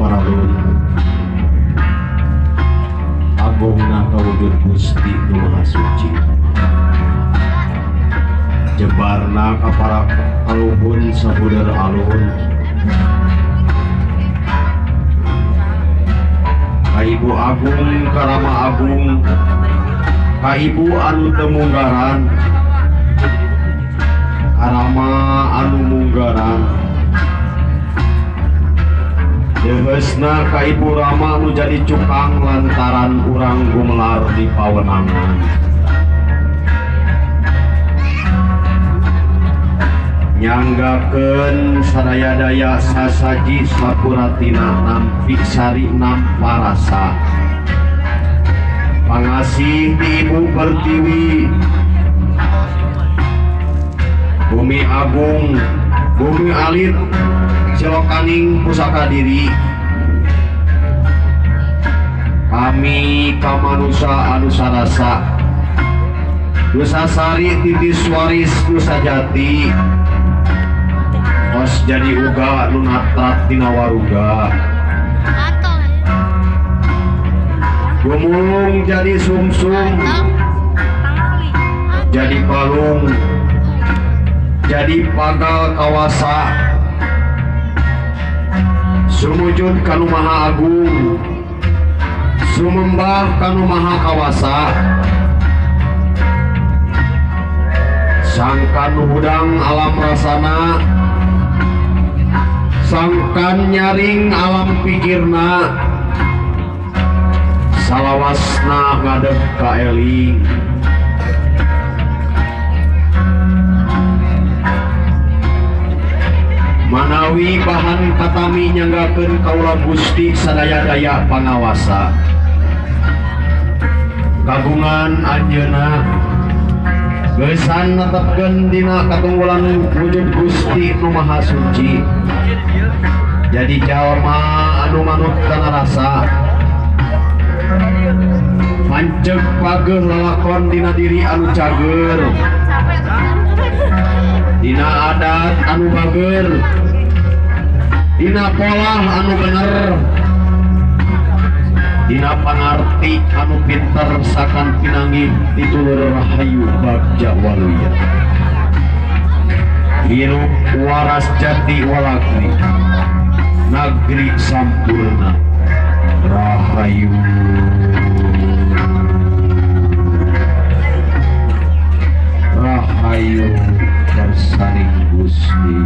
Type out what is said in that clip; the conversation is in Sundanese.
paralun agungna kawujud Gusti Nu Maha Suci jebarna ka para kaluhun sabudeur alun ka Ibu Agung ka Rama Agung ka Ibu anu teu munggaran ka Rama anu munggaran Deheusna ka Ibu Rama nu jadi cukang lantaran urang gumelar di pawenangan. Nyanggakeun sadaya-daya sasaji sapuratina nampi sari namparasa. Pangasih ti Ibu Pertiwi Bumi Agung, Bumi Alit Silokaning pusaka diri kami kamanusa anu sarasa nusa sari titis waris nusa jati tos jadi uga nu natrat dina waruga gumulung jadi sumsum jadi palung jadi pagal kawasa sumujud kanu Maha Agung sumembah kanu Maha Kawasa sangkan hudang alam rasana sangkan nyaring alam pikirna salawasna ngadeg kaeling manawi bahan katami nyanggakeun kaula Gusti sadaya-daya pangawasa kagungan anjeunna geusan netepkeun dina katunggulan wujud Gusti Nu Maha Suci jadi jalma anu manut kana rasa panceg pageuh lalakon dina diri anu cager dina adat anu bager dina polah anu bener dina pangarti anu pinter sakan pinanggih ditulur rahayu bagja waluya hirup waras jati walagri nagri sampurna rahayu rahayu karsaning Gusti.